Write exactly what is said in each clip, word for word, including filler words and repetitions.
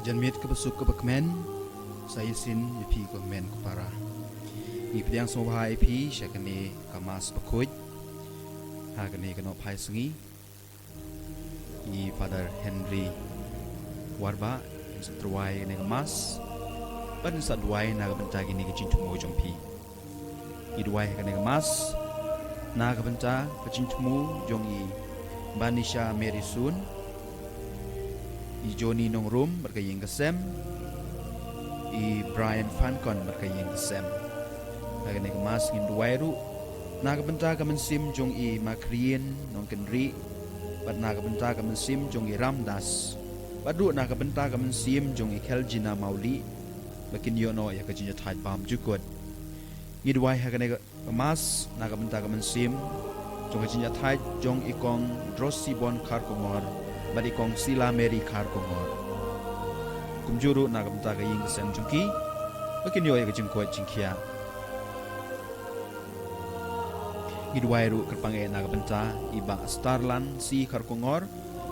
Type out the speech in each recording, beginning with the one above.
Janmiet kaba suk kaba kmen, sa shisien ïa phi ko hynmen ko para. Ngi pdiang sngewbha ïa phi sha kane ka Mass bakhuid ha kane ka nohphai sngi. I Father Henry Warbah in sa tyrwa ïa kane ka Mass bad in sa duwai na ka bynta kine ki jingthmu jong phi. Ngi duwai ha kane ka Mass na ka bynta ka jingthmu jong i Banisha Mary Sun, i Johnny Nongrum bad ka ïing ka sem, i Brian Fankon bad ka ïing ka sem. Ha kane ka Mass ngin duwai ruh na ka bynta ka mynsiem jong i Makrian Nongkynrih bad na ka bynta ka mynsiem jong i Ramdas bad ruh na ka bynta ka mynsiem jong i Kheljina Mawlieh ba kin ïoh noh ïa ka jingïathait bymjukut. Ngi duwai ha kane ka Mass na ka bynta ka mynsiem jong ka jingïathait jong i Kong Drosibon Kharkongor bad i Kong Sila Mary Kharkongor, kumjuh ruh na ka bynta ka ïing ka sem jong ki ba kin ïoh ïa ka jingkoit jingkhiah. Ngi duwai ruh kyrpang eh na ka bynta i Bah Starlan C Kharkongor,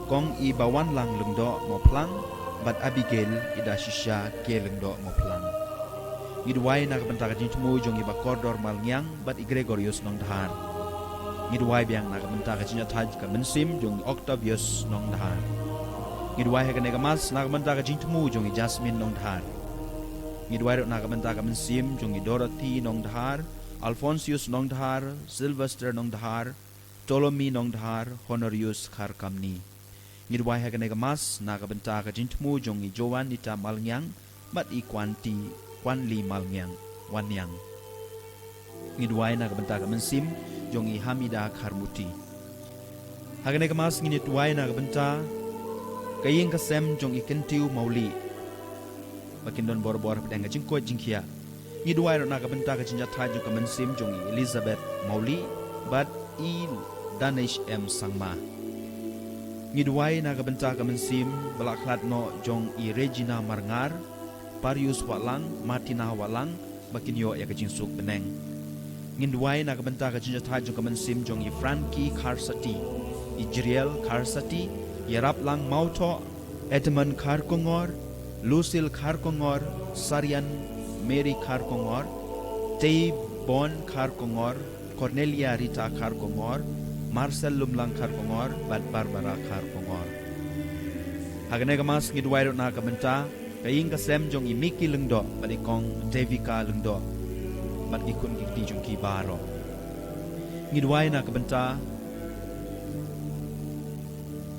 Kong i Bawanlang Lyngdoh Mawphlang bad Abigail i Dashisha K Lyngdoh Mawphlang. Ngi duwai na ka bynta ka jingthmu jong i Bah Kordor Malngiang bad i Gregorius Nongdhar. Ngi duwai biang na ka bynta ka jingïathait ka mynsiem jong i Octavius Nongdhar. Ngi duwai ha kane ka Mass na ka bynta ka jingthmu jong i Jasmine Nongdhar. Ngi duwai ruh na ka bynta ka mynsiem jong i Dorothy Nongdhar, Alphonsius Nongdhar, Sylvester Nongdhar, Ptolemy Nongdhar, Honorius Kharkamni. Ngi duwai ha kane ka Mass na ka bynta ka jingthmu jong i Joanita Malngiang bad i Kwanti Kwanli Malngiang Wanniang. Ngi duwai na ka bynta ka mynsiem jong i Hamida Kharmuti. Ha kane ka Mass ngin ïa duwai na ka bynta ka ïing ka sem jong i Kyntiew Mawlieh ba kin don bor bor hapdeng ka jingkoit jingkhiah. Ngi duwai ruh na ka bynta ka jingïathait jong ka mynsiem jong i Elizabeth Mawlieh bad i Danish M Sangma. Ngi duwai na ka bynta ka mynsiem ba la khlad noh jong i Regina Marngar, Parius Wahlang, Martina Wahlang ba kin ïoh ïa ka jingsuk bneng. Ngin duwai na ka bynta ka jingïathait jong ka mynsiem jong i Frankie Kharsati, i Jriel Kharsati, i Raplang Mawthoh, Edmund Kharkongor, Lucille Kharkongor, Sarian Mary Kharkongor, Tei Bon Kharkongor, Cornelia Rita Kharkongor, Marcel Lumlang Kharkongor bad Barbara Kharkongor. Ha kane ka Mass ngi duwai ruh na ka bynta ka ïing ka sem jong i Miki Lyngdoh bad i Kong Devika Lyngdoh bad ki khun ki kti jong ki baroh. Ngi duwai na ka bynta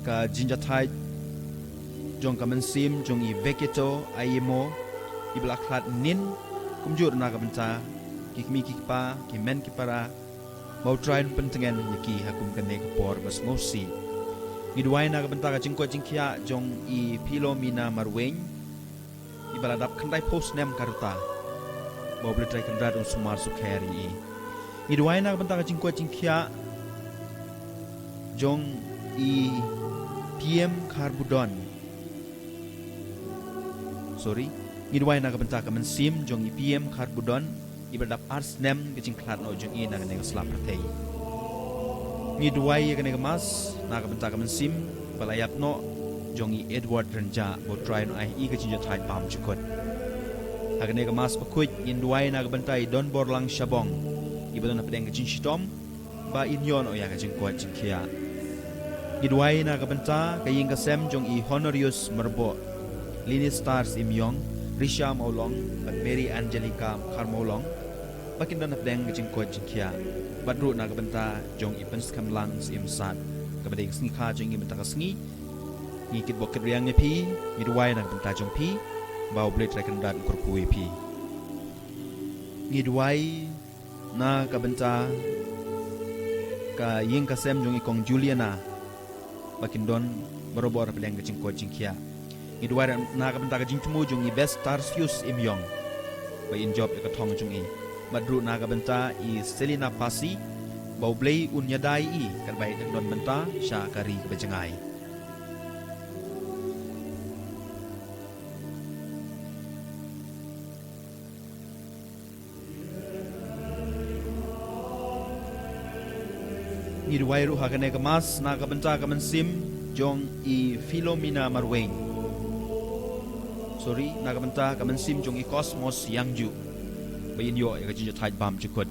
ka jingïathait jong ka mynsiem jong i Veketo Ayemo i ba la khlad nin, kumjuh ruh na ka bynta ki kmie ki kpa, ki hynmen ki para, ba U Trai un pyntngen ïa ki ha kum kane ka por ba sngewsih. Ngi duwai na ka bynta ka jingkoit jingkhiah jong i Philomena Marwein i ba la dap khyndai phew snem ka rta, ba U Blei Trai Kynrad un sumar sukher ïa i. Ngi duwai na ka bynta ka jingkoit jingkhiah jong i P M Kharbudon. Sorry. Ngi duwai na ka bynta ka mynsiem jong i P M Kharbudon i ba la dap ar snem ka jingkhlad noh jong i na kane ka sla pyrthei. Ngi duwai ïa kane ka Mass na ka bynta ka mynsiem ba la ïap noh jong i Edward Rynjah, ba U Trai un ai ïa i ka jingïathait bymjukut. Ha kane ka Mass bakhuid ngin duwai na ka bynta i Donborlang Shabong i ba don hapdeng ka jingshitom ba in ïoh noh ïa ka jingkoit jingkhiah. Ngi duwai na ka bynta ka ïing ka sem jong i Honorius Myrboh, Lini Stars Imïong, Risha Mawlong bad Mary Angelica Kharmawlong ba kin don hapdeng ka jingkoit jingkhiah, bad ruh na ka bynta jong i Pynskhem Lang Syiemsad kaba dei ka sngi kha jong ngi mynta ka sngi. Ngi kitbok kitrwiang ïa phi, ngi duwai na ka bynta jong phi ba U Blei Trai Kynrad un kyrkhu ïa phi. Ngi duwai na ka bynta ka ïing ka sem jong i Kong Juliana ba kin don barabor hapdeng ka jingkoit jingkhiah. Ngi duwai na ka bynta ka jingthmu jong i Best Tarsius Imïong ba in jop ïa ka thong jong i, bad ruh na ka bynta i Selina Pasi ba U Blei un ïada ïa i katba i dang don bynta sha ka ri kaba jngai. Ngi duwai ruh ha kane ka Mass na ka bynta ka mynsiem jong i Philomena Marwein. Sorry, na ka bynta ka mynsiem jong i Cosmos Yangju, ba in ïoh ïa ka jingjahthait bam jukut.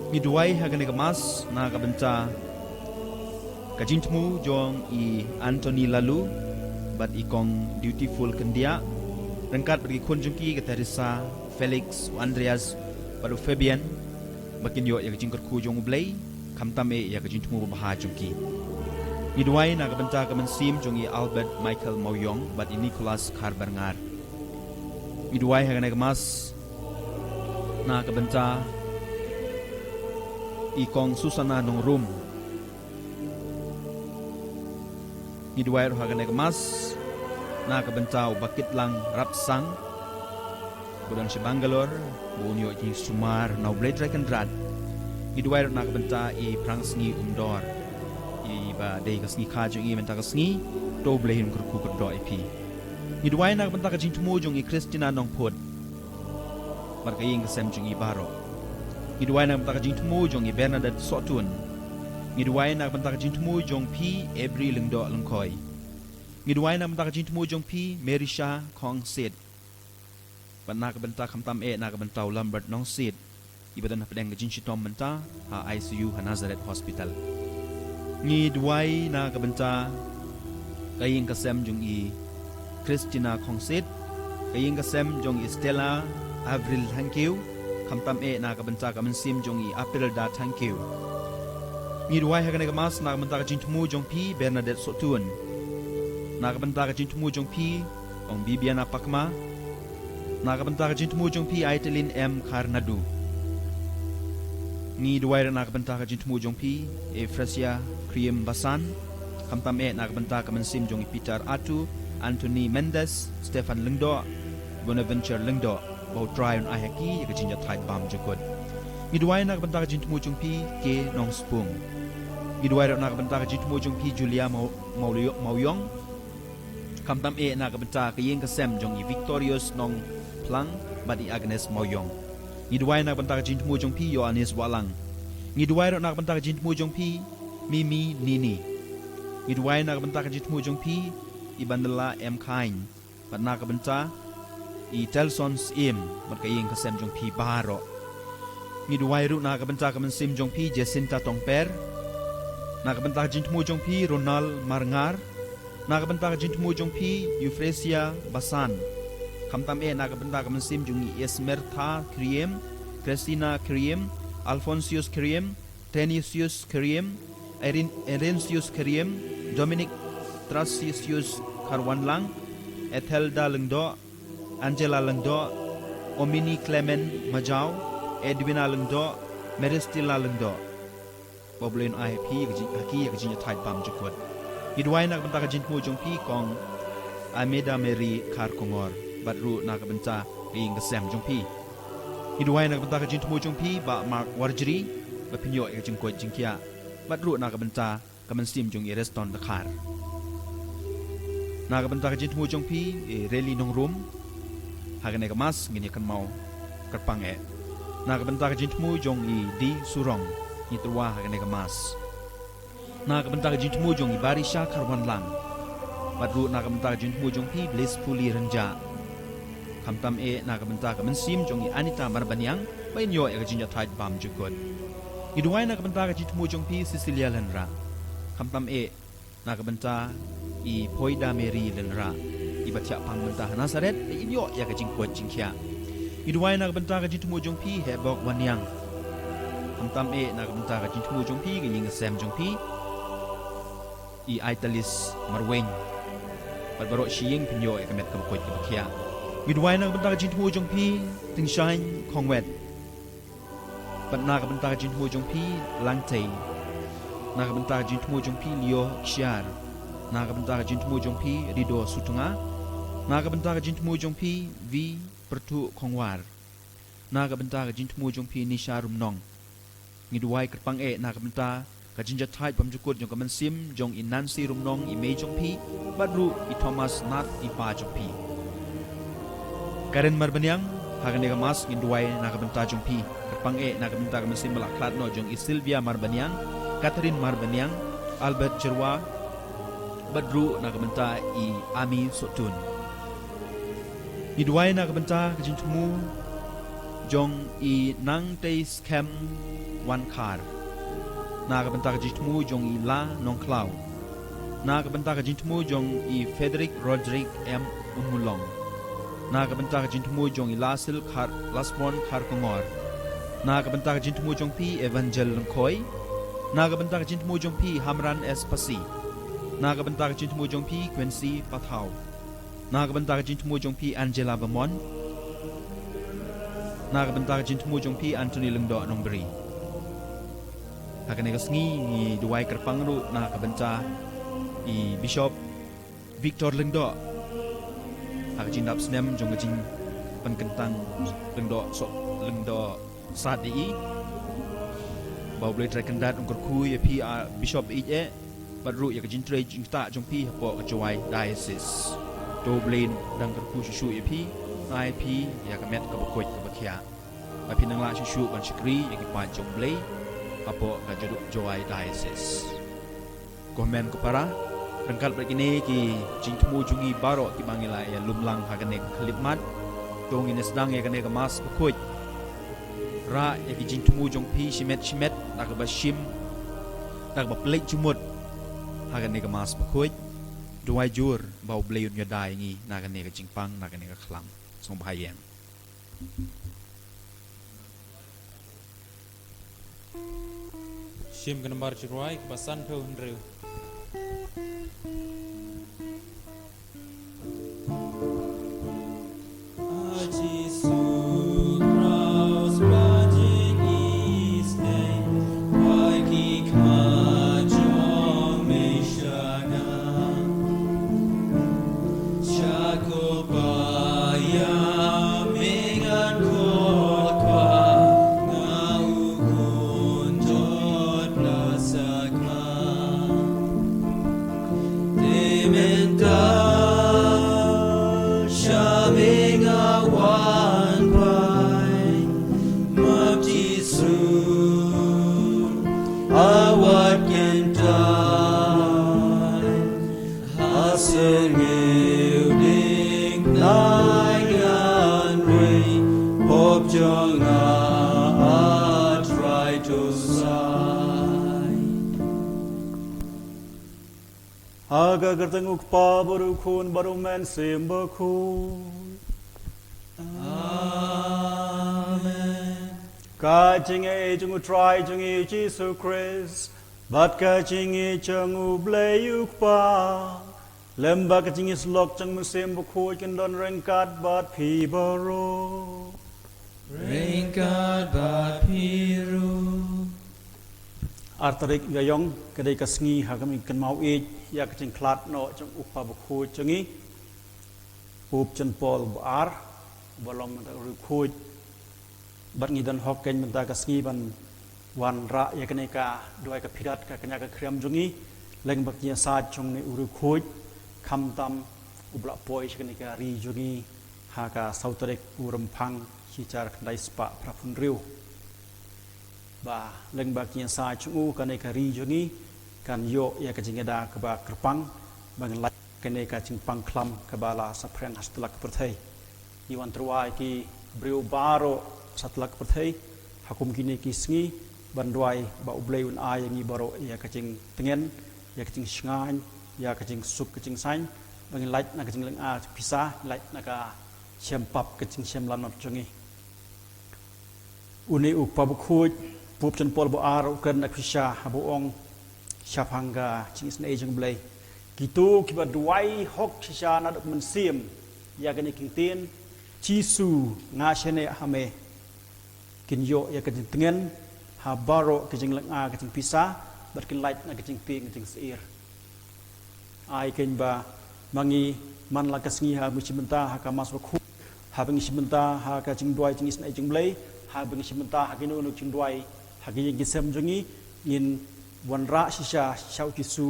Ngi duwai ha kane ka mass na ka bynta ka jingthmu jong i Anthony Lalu bad i kong Dutiful Kyndiah, ryngkat bad ki khun jong ki, ka Teresa, Felix, u Andreas bad u Fabian, ba kin ïoh ïa ka jingkyrkhu jong U Blei, khamtam eh ïa ka jingthmu babha jong ki. Ngi duwai na ka bynta ka mynsiem jong i Albert Michael Mawiong bad i Nicholas Kharbarngar. Ngi duwai ha kane ka mass na ka bynta i kong Susana Nongrum. Ngi duwai ruh ha kane ka mass na ka bynta u Bakitlang Rapsang, ba don sha Bangalore, ba un ïoh jingsumar na U Blei Trai Kynrad. Ngi duwai ruh na ka bynta i Phrangsngi Umdor, i ba dei ka sngi kha jong i mynta ka sngi, to U Blei un kyrkhu kyrdoh ïa phi. Ngi duwai na ka bynta ka jingthmu jong i Christina Nongphut bad ka ïing ka sem jong i baroh. Ngi duwai na ka bynta ka jingthmu jong i Bernadette Sohtun. Ngi duwai na ka bynta ka jingthmu jong phi Ebri Lyngdoh Lyngkhoi. Ngi duwai na ka bynta ka jingthmu jong phi Merisha Khongsit. Bad na ka bynta khamtam eh na ka bynta u Lambert Nongsit, i ba don hapdeng ka jingshitom mynta ha I C U ha Nazareth Hospital. Ngi duwai na ka bynta ka ïing ka sem jong i Christina Khongsit, ka ïing ka sem jong i Stella Avril Thangkhiew, khamtam eh na ka bynta ka mynsiem jong i Aprilda Thangkhiew. Ngi duwai ha kane ka mass na ka bynta ka jingthmu jong phi Bernadette Sohtun, na ka bynta ka jingthmu jong phi kong Bibiana Pakma, na ka bynta ka jingthmu jong phi Aitalin M Kharnadu. Ngi duwai ruh na ka bynta ka jingthmu jong phi Efrasia Kriem Basan, khamtam eh na ka bynta ka mynsiem jong i Peter Atu, Anthony Mendes, Stephen Lyngdoh, Bonaventure Lyngdoh, ba U Trai un ai ha ki ïa ka jingjahthait bam jukut. Ngi duwai na ka bynta ka jingthmu jong phi K Nongspung. Ngi duwai ruh na ka bynta ka jingthmu jong phi Julia Mau-, Maulio-, Mawiong, khamtam eh na ka bynta ka ïing ka sem jong i Victorious Nongphlang bad i Agnes Mawiong. Ngi duwai na ka bynta ka jingthmu jong phi Ïoannis Wahlang. Ngi duwai ruh na ka bynta ka jingthmu jong phi Mimi Nini. Ngi duwai na ka bynta ka jingthmu jong phi i Bandela M Khain bad na ka bynta i Telson Syiem bad ka ïing ka sem jong phi baroh. Ngi duwai ruh na ka bynta ka mynsiem jong phi Jacinta Tongper, na ka bynta ka jingthmu jong phi Ronald Marngar, na ka bynta ka jingthmu jong phi Euphrasia Basan, khamtam eh na ka bynta ka mynsiem jong i Esmertha Kriem, Christina Kriem, Alphonsius Kriem, Tenisius Kriem, Iren-, Irensius Kriem, Dominic Trasius Kharwanlang, Ethelda Lyngdoh, Angela Lyngdoh, Omini Clement Majau, Edwina Lyngdoh, Meristila Lyngdoh. Ba U Blei un ai ha phi ka jing-, ha ki ïa ka jingjahthait bam jukut. Ngi duwai na ka bynta ka jingthmu jong phi kong Ameda Mary Kharkongor, bad ruh na ka bynta ka ïing ka sem jong phi. Ngi duwai na ka bynta ka jingthmu jong phi Bah Mark Warjri, ba phin ïoh ïa ka jingkoit jingkhiah, bad ruh na ka bynta ka mynsiem jong i Reston Dkhar. Na ka bynta ka jingthmu jong phi i Reli Nongrum, ha kane ka mass ngin ïa kynmaw kyrpang eh. Na ka bynta ka jingthmu jong i D Surong, ngi tyrwa ha kane ka mass. Na ka bynta ka jingthmu jong i Barisha Kharwanlang, bad ruh na ka bynta ka jingthmu jong phi Blissfully Rynjah, khamtam eh na ka bynta ka mynsiem jong i Anita Marbaniang, ba in ïoh ïa ka jingjahthait bam jukut. Ngi duwai na ka bynta ka jingthmu jong phi Cecilia Lynrah, khamtam eh na ka bynta i Phoida Mary Lynrah, i ba thiah pang mynta ha Nazareth, ba in ïoh ïa ka jingkoit jingkhiah. Ngi duwai na ka bynta ka jingthmu jong phi Hebok Wanniang, khamtam eh na ka bynta ka jingthmu jong phi, ka ïing ka sem jong phi i Aitalis Marweiñ, bad baroh shi ïing phin ïoh ïa ka met kaba koit kaba khiah. Ngi duwai na ka bynta ka jingthmu jong phi Tyngshaiñ Khongwet, bad na ka bynta ka jingthmu jong phi Langtei, na ka bynta ka jingthmu jong phi Lio Kshiar, na ka bynta ka jingthmu jong phi Rido Sutnga, na ka bynta ka jingthmu jong phi Vi Pyrthuh Khongwar, na ka bynta ka jingthmu jong phi Nisha Rumnong. Ngi duwai kyrpang eh na ka bynta ka jingjahthait bam jukut jong ka mynsiem jong i Nancy Rumnong, i mei jong phi, bad ruh i Thomas Nath, i pa jong phi. Karen Marbaniang, ha kane ka mass ngin duwai na ka bynta jong phi. Kyrpang eh na ka bynta ka mynsiem ba la khlad noh jong i Sylvia Marbaniang, Catherine Marbaniang, Albert Jyrwa, bad ruh na ka bynta i Ami Sohtun. Ngi duwai na ka bynta ka jingthmu jong i Nangtei Skhem Wankhar, na ka bynta ka jingthmu jong i La Nongkhlaw, na ka bynta ka jingthmu jong i Frederick Roderick M Umulong, na ka bynta ka jingthmu jong i Lasil Khar Lasbon Kharkongor, na ka bynta ka jingthmu jong phi Evangel Lyngkhoi, na ka bynta ka jingthmu jong phi Hamran S Pasi, na ka bynta ka jingthmu jong phi Quincy Pathaw, na ka bynta ka jingthmu jong phi Angela Bamon, na ka bynta ka jingthmu jong phi Anthony Lyngdoh Nongbri. Ha kane ka sngi ngi duwai kyrpang ruh na ka bynta i Bishop Victor Lyngdoh ha ka jingdap snem jong ka jingpynkyntang Lyngdoh Soh Lyngdoh Sat i. Ba U Blei Trai Kynrad un kyrkhu ïa phi a Bishop ïeit eh, bad ruh ïa ka jingtrei jingktah jong phi hapoh ka Jowai Diocese. To U Blei un dang kyrkhu shuh shuh ïa phi, ai phi ïa ka met kaba koit kaba khiah, ba phin nang lah shuh shuh ban shakri ïa ki paid jong U Blei hapoh ka Jowai Diocese. Ko hynmen ko para, ryngkat bad kine ki jingthmu jong ngi baroh kiba ngi la ïalum lang ha kane ka khyllipmat, to ngin ïa sdang ïa kane ka Mass bakhuid. Rah ïa ki jingthmu jong phi shimet shimet da kaba shim, da kaba pynleit jingmut ha kane ka Mass bakhuid. Duwai jur ba U Blei un ïada ïa ngi na kane ka jingpang, na kane ka khlam. Sngewbha ïeng. Shim ka nambar jingrwai kaba sanphew hynriew. A Jisu Khrist ba jingïeit, ba ki khmat jong me shana. Sha ko païa me ngan khot kwah, nga u khun jot la sakma. Te mynta sha me nga wan pai, ma Jisu a wat kyntait. Ha syrngiew diknai ngan ri, pop jong nga a Trai to sai. Ha ka kyrteng U Kpa bad U Khun bad U Mynsiem Bakhuid. Amen. Ka jingïeit jong U Trai jong ngi U Jisu Khrist, bad ka jingïeit jong U Blei U Kpa, lem bad ka jingïasyllok jong U Mynsiem Bakhuid kin don ryngkat bad phi baroh. Ryngkat bad phi ruh. Ar tarik Ïaïong ka dei ka sngi ha kaba ngi kynmaw ïeit ïa ka jingkhlad noh jong U Kpa Bakhuid jong ngi, Pope John Paul ba ar, ba long mynta u riewkhuid. Bad ngi don hok keiñ mynta ka sngi ban wanrah ïa kane ka duwai ka phirat ka kñia ka khriam jong ngi, lem bad ki ïasaid jong une u riewkhuid, khamtam uba la poi sha kane ka ri jong ngi ha ka saw tarik u Rymphang shi hajar khyndai spah phra phew hynriew. Ba lem bad ki ïasaid jong u, kane ka ri jong ngi kan ïoh ïa ka jingïada kaba kyrpang, ba ngin lait kane ka jingpang khlam kaba la saphriang ha satlak ka pyrthei. Ngi wan tyrwa ïa ki briew baroh satlak ka pyrthei ha kum kine ki sngi, ban duwai ba U Blei un ai ïa ngi baroh ïa ka jingtngen, ïa ka jingshngaiñ, ïa ka jingsuk ka jingsain, ba ngin lait na ka jinglynga jong pisa, lait na ka shem pap ka jingshem lanot jong ngi. Une u Kpa Bakhuid, Pope John Paul ba ar, u kren na ka shisha haba u ong shaphang ka jingisynei jong U Blei. Kito kiba duwai hok shisha naduh mynsiem ïa kane ki ktien, Jisu, nga shaniah ha me, kin ïoh ïa ka jingtngen ha baroh ka jinglynga ka jingpisa, bad kin lait na ka jingtieng ka jingsyier. Ai keiñ ba ma ngi man la ka sngi haba ngi shim bynta ha ka Mass Bakhuid, haba ngi shim bynta ha ka jingduwai jingisynei jong U Blei, haba ngi shim bynta ha kino kino ki jingduwai ha ki ïing ki sem jong ngi, ngin wanrah shisha sha U Jisu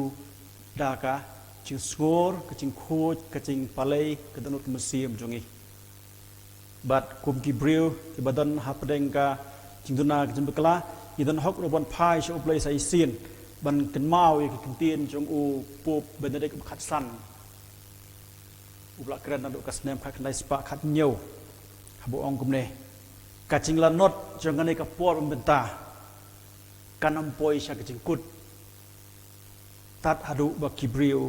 da ka jingsngur, ka jingkhuid, ka jingpalei, ka dohnud ka mynsiem jong ngi. Bad kum ki briew kiba don hapdeng ka jingduna ka jingbakla, ngi don hok ruh ban phai sha U Blei sa shisien ban kynmaw ïa ki ktien jong u Pope Benedict ba khatsan. U Bah la kren naduh ka snem khatkhyndai spah khathynñiew, haba u ong kumne: Ka jinglanot jong kane ka por mynta kan ym poi sha ka jingkut tad haduh ba ki briew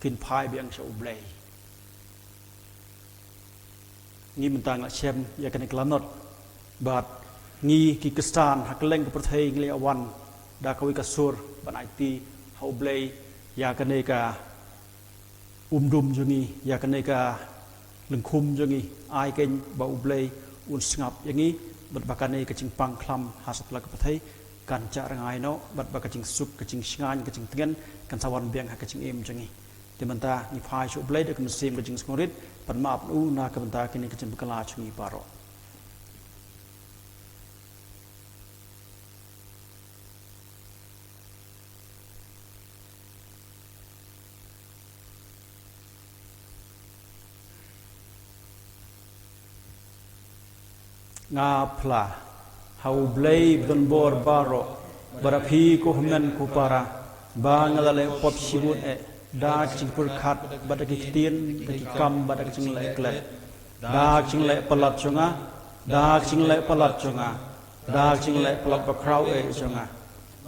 kin phai biang sha U Blei. Ngi mynta ngi la shem ïa kane ka lanot, bad ngi ki Khristan ha kylleng ka pyrthei ngi la wan da kawei ka sur ban aiti ha U Blei ïa kane ka umdum jong ngi, ïa kane ka lyngkhum jong ngi. Ai keiñ ba U Blei un sngap ïa ngi, bad ba kane ka jingpang khlam ha satlak ka pyrthei kan jah rngai noh, bad ba ka jingsuk, ka jingshngaiñ, ka jingtngen kan sa wan biang ha ka jingim jong ngi. Te mynta ngi phai sha U Blei da ka mynsiem ka jingsngewrit, ban map na u na ka bynta kine ki jingpynkhlaiñ jong ngi baroh. Nga phla ha U Blei ba don bor baroh, bad ha phi ko hynmen ko para, ba nga la leh pop shibun eh, da ka jingpyrkhat, bad da ki ktien, da ki kam, bad da ka jingleh klet, da ka jingleh palat jong nga, da ka jingleh palat jong nga, da ka jingleh palat bakhraw eh jong nga.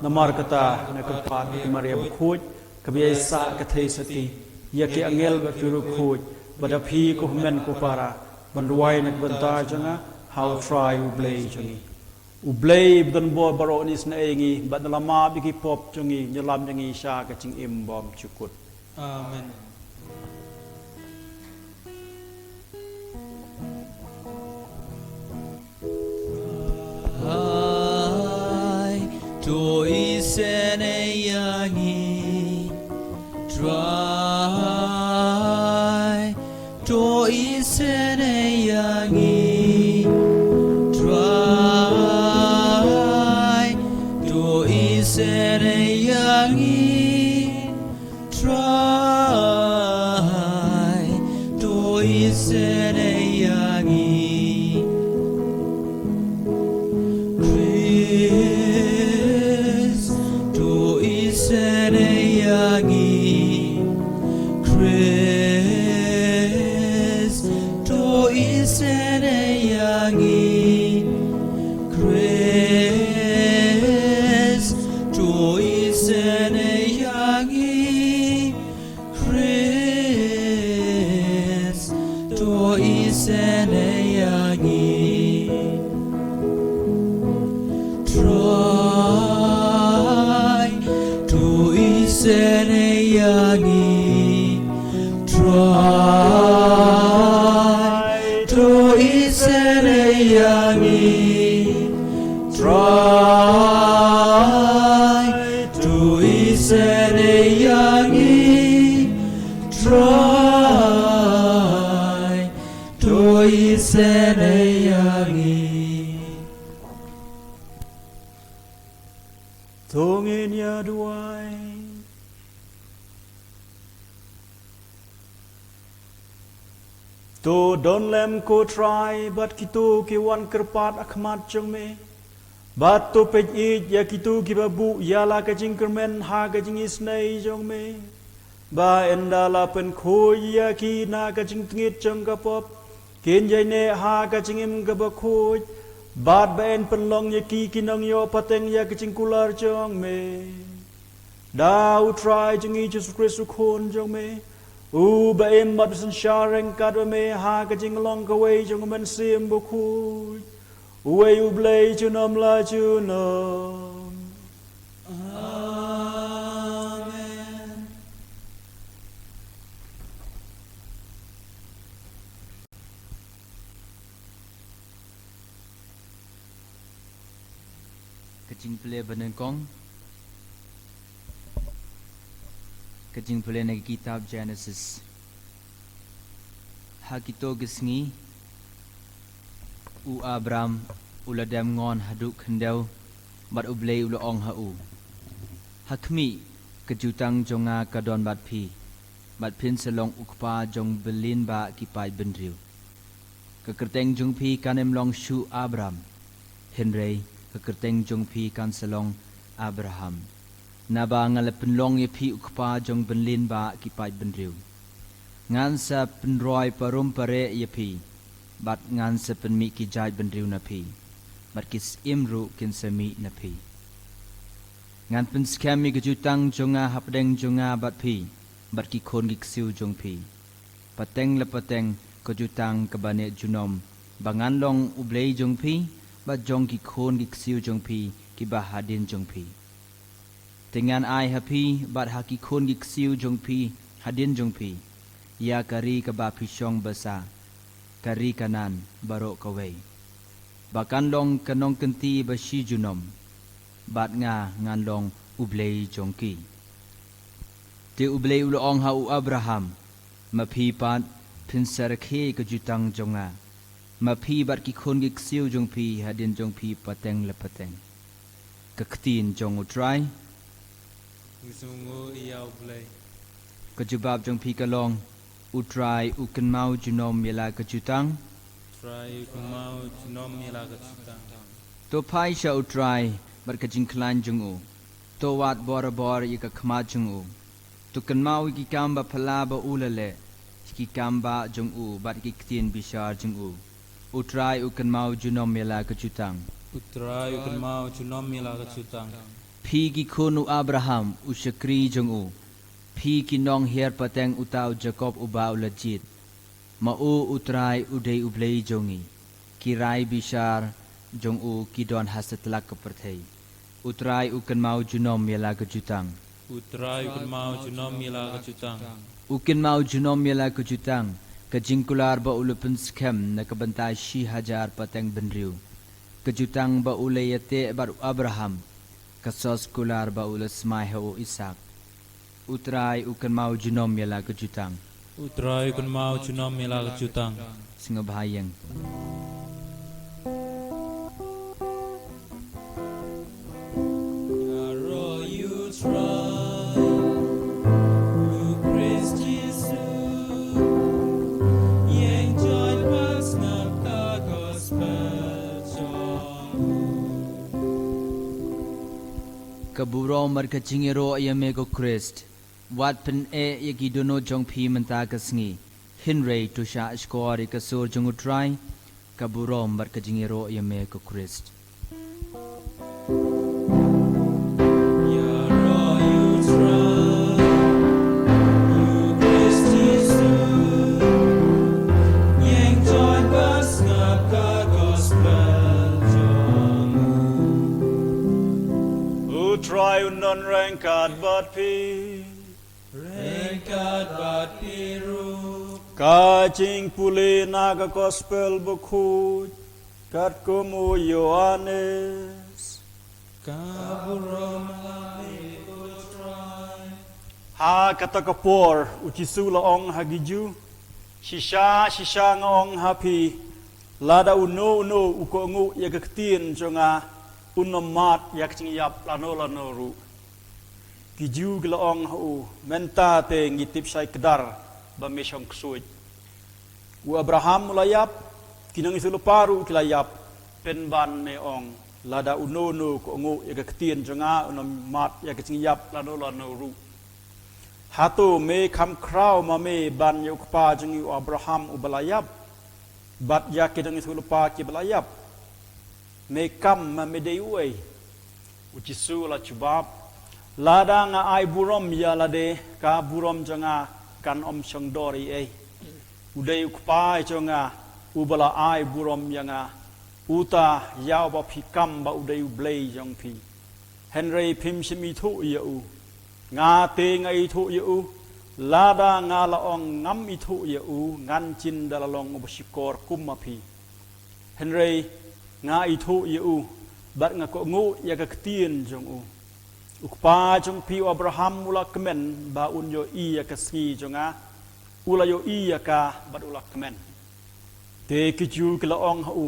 Namar kata, nga kyrpad ïa ka Maria bakhuid, kaba ïai sah ka theisotti, ïa ki angel bad ki riewkhuid, bad ïa phi ko hynmen ko para, ban duwai na ka bynta jong nga ha U Trai U Blei jong ngi. U Blei ba don bor baroh un isynei ïa ngi, bad un ïalam ïa ki pop jong ngi, un ïalam ïa ngi sha ka jingim bymjukut. Amen. Trai, to isynei ïa ngi. Trai, to isynei ïa ngi. Trai, to isynei ïa ngi. Trai, to isynei ïa ngi. Khrist, to isynei ïa ngi. Khrist, to isynei ïa ngi. Khrist, to isynei ïa ngi. Khrist, to isynei ïa ngi. Trai, to isynei ïa ngi. Trai, to isynei ïa ngi. Trai, to isynei ïa ngi. Trai, to isynei ïa ngi. To ngin ïa duwai. To don lem ko Trai bad kito ki wan kyrpad ha khmat jong me. Bad to peit ïa kito kiba buh ïa la ka jingkyrmen ha ka jingisynei jong me. Ba ynda la pynkhuid ïa ki na ka jingtngit jong ka pop, kin ïaineh ha ka jingim kaba khuid. Bad ba yn pynlong ïa ki ki nongïoh pateng ïa ka jingkular jong me. Da U Trai jong ngi Jisu Khrist U Khun jong me, uba im bad synshar ryngkat bad me ha ka jinglong kawei jong U Mynsiem Bakhuid, uwei U Blei junom la junom. Amen. Ka jingpule ba nyngkong. Ka jingpule na ka kitab Genesis. Ha kito ki sngi, u Abram u la dem ngon haduh khyndew, bad U Blei u la ong ha u: Ha khmih, ka jutang jong nga ka don bad phi, bad phin sa long u kpa jong bynlien bah ki paid bynriew. Ka kyrteng jong phi kan ym long shuh Abram, hynrei ka kyrteng jong phi kan sa long Abraham, naba nga la pynlong ïa phi u kpa jong bynlien bah ki paid bynriew. Ngan sa pynroi parum pareh ïa phi, bad ngan sa pynmih ki jaid bynriew na phi, bad ki syiem ruh kin sa mih na phi. Ngan pynskhem ïa ka jutang jong nga hapdeng jong nga bad phi, bad ki khun ki ksiew jong phi. Pateng la pateng ka jutang kaba neh junom, ba ngan long U Blei jong phi, bad jong ki khun ki ksiew jong phi, kiba hadien jong phi. Te ngan ai ha phi, bad ha ki khun ki ksiew jong phi, hadien jong phi, ïa ka ri kaba phi shong basa, ka ri Kanaan baroh kawei, ba kan long ka nongkynti ba shi junom, bad nga ngan long U Blei jong ki. Te U Blei u la ong ha u Abraham, ma phi pat phin sa rakhe ka jutang jong nga, ma phi bad ki khun ki ksiew jong phi hadien jong phi pateng la pateng. Ka ktien jong U Trai. Ngi sngewnguh ïa U Blei. Ka jubab jong phi ka long, U Trai u kynmaw junom ïa la ka jutang. U Trai u kynmaw junom ïa la ka jutang. To phai sha U Trai bad ka jingkhlaiñ jong u. To wad borabor ïa ka khmat jong u. To kynmaw ïa ki kam ba phylla ba u la leh, ïa ki kam ba jong u bad ïa ki ktien bishar jong u. U Trai u kynmaw junom ïa la ka jutang. U Trai u kynmaw junom ïa la ka jutang. Phi ki khun u Abraham, u shakri jong u. Phi ki nonghiar pateng uta u Jakob uba u la jied. Ma u U Trai u dei U Blei jong ngi. Ki rai bishar jong u ki don ha satlak ka pyrthei. U Trai u kynmaw junom ïa la ka jutang. U Trai u kynmaw junom ïa la ka jutang. U kynmaw junom ïa la ka jutang, ka jingkular ba u la pynskhem na ka bynta shi hajar pateng bynriew. Ka jutang ba u la ïateh bad u Abraham, ka sos kular ba u la smai ha u Isaak. U Trai u kynmaw junom ïa la ka jutang. U Trai u kynmaw junom ïa la ka jutang. Sngewbha ïeng. Ïaroh ïa U Trai, U Khrist Jisu, ïeng join bad sngap ka gospel jong u. Ka burom bad ka jingïaroh ïa me ko Khrist. Wat pyneh ïa ki dohnud jong phi mynta ka sngi. Hynrei to shah shkor ïa ka sur jong U Trai. Ka burom bad ka jingïaroh ïa me ko Khrist. Ïaroh ïa U Trai, U Khrist Jisu, ïeng join bad sngap ka gospel jong u. U Trai un don ryngkat bad phi. Ryngkat bad phi ruh. Ka jingpule na ka gospel bakhuid katkum u Ïoannis. Ka burom ha me ko Trai. Ha kata ka por U Jisu u la ong ha ki Jiw, shisha shisha nga ong ha phi, lada uno uno u kohnguh ïa ka ktien jong nga, un ym mad ïa ka jingïap lano lano ruh. Ki Jiw ki la ong ha u, mynta te ngi tip shai kdar ba me shong ksuid. U Abraham u la ïap, ki nongïathuhlypa ruh ki la ïap, pynban me ong, lada uno uno u kohnguh ïa ka ktien jong nga un ym mad ïa ka jingïap lano lano ruh. Hato me kham khraw ma me ban ïa u kpa jong ngi u Abraham uba la ïap, bad ïa ki nongïathuhlypa kiba la ïap? Me kam ma me dei uei? U Jisu u la jubab, lada nga ai burom ïa lade, ka burom jong nga kan ym shong dor ei ei. U dei u Kpa jong nga uba la ai burom ïa nga, uta ïa uba phi kam ba u dei U Blei jong phi. Hynrei phim shym ithuh ïa u. Nga te nga ithuh ïa u. Lada nga la ong ngam ithuh ïa u, ngan jin da la long uba shukor kum ma phi. Hynrei nga ithuh ïa u, bad nga kohnguh ïa ka ktien jong u. U kpa jong phi u Abraham u la kmen ba un ïohi ïa ka sngi jong nga, u la ïohi ïa ka bad u la kmen. Te ki Jiw ki la ong ha u,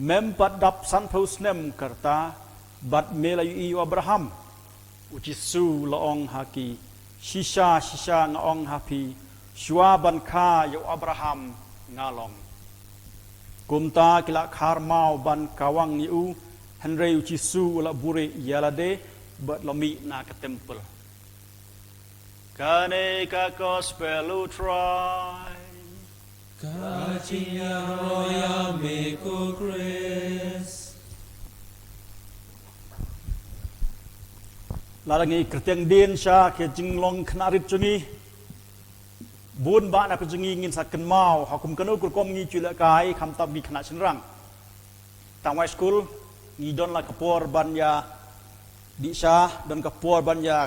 mem pat dap sanphew snem ka rta, bad me la ïohi u Abraham? U Jisu u la ong ha ki, shisha shisha nga ong ha phi, shuwa ban kha ïa u Abraham nga long. Kumta ki la khar maw ban kawang ïa u, hynrei u Jisu u la buhrieh ïa lade bad la mih na ka templ. Kane ka gospel u Trai. Ka jingïaroh ïa me ko Khrist. Lada ngi kyrteng dien sha ki jinglong khynnah rit jong ngi, bun bah na phi jong ngi ngin sa kynmaw ha kum kano ka rukom ngi ju lehkai, khamtam ki khynnah shynrang. Tang wai skul ngi don la ka por ban ïa dih sha, don ka por ban ïa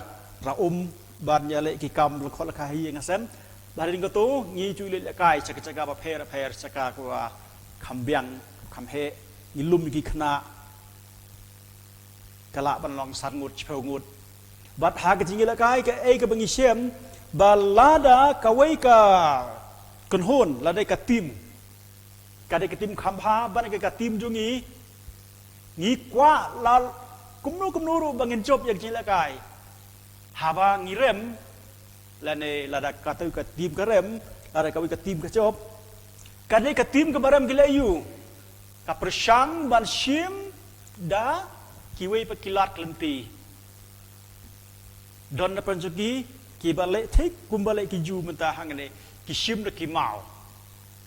rah um, ban ïa leh ki kam lyngkot lyngkha hi ïa nga sem. Bad hadien kato ngi ju leh lehkai sha ka jaka bapher bapher, sha ka kaba kham biang kham heh, ngi lum ïa ki khynnah. Ka lah ban long san ngut, shiphew ngut. Bad ha ka jingïalehkai, kaei kaba ngi shem, ba lada kawei ka kynhun, lada ka team, ka dei ka team kham bha, bad ka, ka team jong ngi, ngi kwah la kumno kumno ruh ba ngin jop ïa ka jingïalehkai. Haba ngi rem, lane lada katto ka team ka rem, lada kawei ka team ka jop, ka dei ka team kaba rem ki leh aiu? Ka pyrshang ban shim da kiwei pat ki lad lynti. Don na pdeng jong ki, kiba leh thik kumba leh ki Jiw mynta hangne, ki shim da ki maw.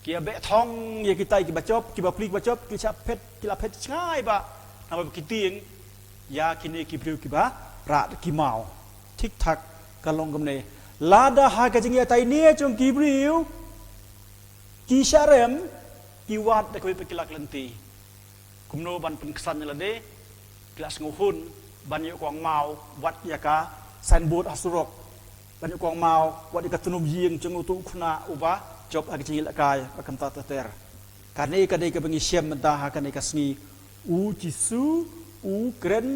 Ki ïa beh thong ïa kitai kiba jop, kiba pli kiba jop, ki shah phet, ki la phet jngai bha. Namar ba ki tieng ïa kine ki briew kiba rah da ki maw. Thik thak ka long kumne. Lada ha ka jingïatai ne jong ki briew, ki shah rem, ki wad da kawei pat ki lad lynti. Kumno ban pynksan ïa lade, ki la sngewhun ban ïoh kawang maw, wat ïa ka signboard ha surok, ban ïoh kawang maw, wat ïa ka tnum ïing jong uto u khynnah uba jop ha ka jingïalehkai, ba kumta ter ter. Kane ka dei kaba ngi shem mynta ha kane ka sngi, u Jisu u kren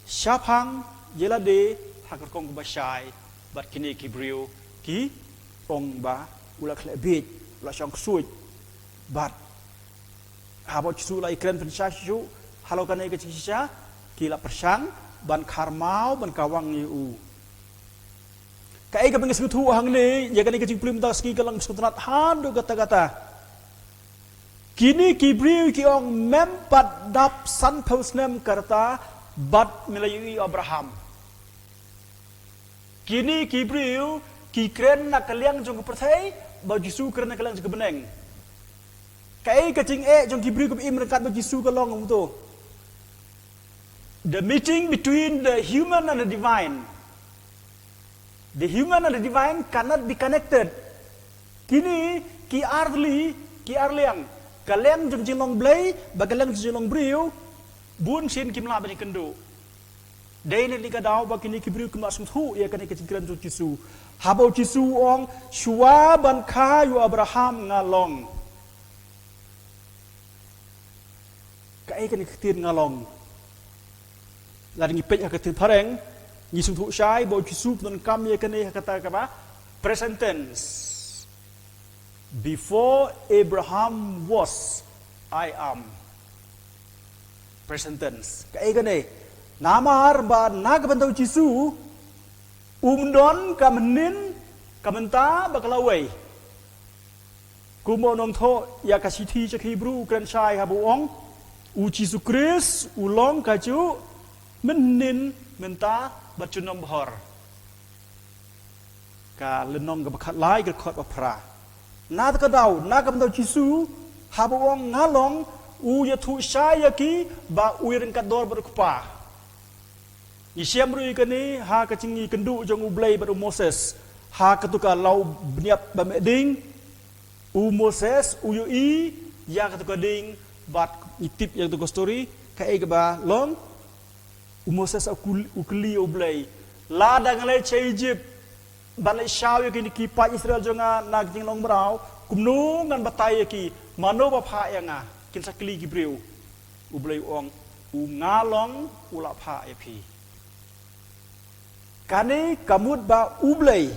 shaphang ïa lade ha ka rukom kaba shai, bad kine ki briew ki ong ba u la khleh bieit, u la shong ksuid. Bad haba u Jisu u la ïakren pynshai shuh shuh halor kane ka jingshisha, ki la pyrshang ban khar maw ban kawang ïa u. Kaei kaba ngi sngewthuh hangne ïa kane ka jingpule mynta ka sngi ka long sngewtynnat haduh katta katta. Kine ki briew ki ong, mem pat dap sanphew snem ka rta bad me la ïohi Abraham. Kine ki briew ki kren na ka liang jong ka pyrthei, ba u Jisu u kren na ka liang jong ka bneng. Kaei ka jingeh jong ki briew kiba im ryngkat bad u Jisu ka long kumto? The meeting between the human and the divine. The human and the divine cannot be connected. Kine ki ar tylli, ki ar liang. Ka liang jong ka jinglong Blei bad ka liang jong ka jinglong briew, bun sien kim lah ban ïakynduh. Dei na kane ka daw ba kine ki briew kim lah sngewthuh ïa kane ka jingkren jong u Jisu. Haba u Jisu u ong, shuwa ban kha ïa u Abraham nga long. Kaei kane ka ktien nga long? Lada ngi peit ha ka ktien phareng, ngi sngewthuh shai ba u Jisu u pyndonkam ïa kane ha kata kaba present tense. Before Abraham was, I am. Present tense. Kaei kane? Namar ba na ka bynta u Jisu, um don ka mynnin, ka mynta bad ka lawei. Kumba u nongthoh ïa ka shithi sha ki Hebru u kren shai haba u ong, u Jisu Khrist u long kajuh mynnin, mynta bad junom bhor. Ka lynnong kaba khatlai, ka dkhot ba phra. Na kata ka daw, na ka bynta u Jisu, haba u ong nga long, u ïathuh shai ïa ki ba u ïaryngkat dor bad u Kpa. Ngi shem ruh ïa kane ha ka jingïakynduh jong u Blei bad u Moses ha kato ka law bniap ba meh ding. U Moses u ïohi ïa kato ka ding, bad ngi tip ïa kato ka story, kaei kaba long? U Moses u kul-, u kylli ïa u Blei, lada ngan leit sha Ijipt ban leit shaw ïa kine ki paid Israel jong nga na ka jinglong mraw, kumno ngan batai ïa ki? Mano ba phah ïa nga? Kin sa kylli ki briew. U Blei u ong, u nga long u la phah ïa phi. Kane ka mut ba u Blei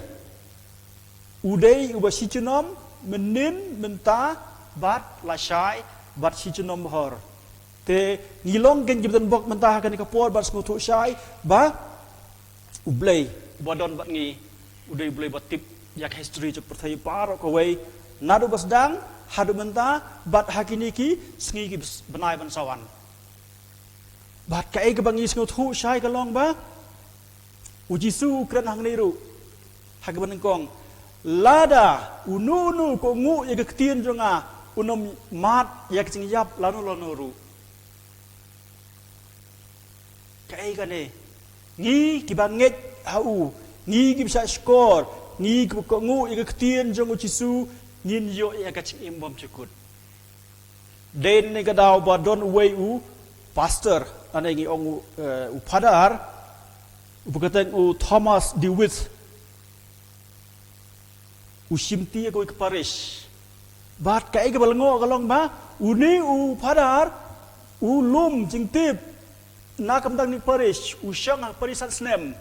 u dei uba shi junom, mynnin, mynta, bad lashai, bad shi junom bhor. Te ngi long kein kiba don bok mynta ha kane ka por ban sngewthuh shai ba u Blei uba don bad ngi u dei u Blei ba tip ïa ka history jong ka pyrthei baroh kawei, naduh ba sdang haduh mynta, bad ha kine ki sngi ki bnai ban sa wan. Bad kaei kaba ngi sngewthuh shai ka long ba u Jisu u kren hangne ruh, Ha kaba nyngkong, lada uno uno u kohnguh ïa ka ktien jong nga, un ym mad ïa ka jingïap lano lano ruh. Kaei kane? Ngi kiba ngeit ha u, ngi kiba shah shkor, ngi kiba kohnguh ïa ka ktien jong u Jisu, ngin ïoh ïa ka jingim bymjukut. Dei na ka daw ba don uwei u pastor, lane ngi ong u, eh, u phadar, uba kyrteng u Thomas DeWitt, u shimti ïa kawei ka parish. Bad kaei kaba lyngngoh ka long ba une u phadar u lum jingtip na ka bynta kane ka parish, u shong ha ka parish san snem.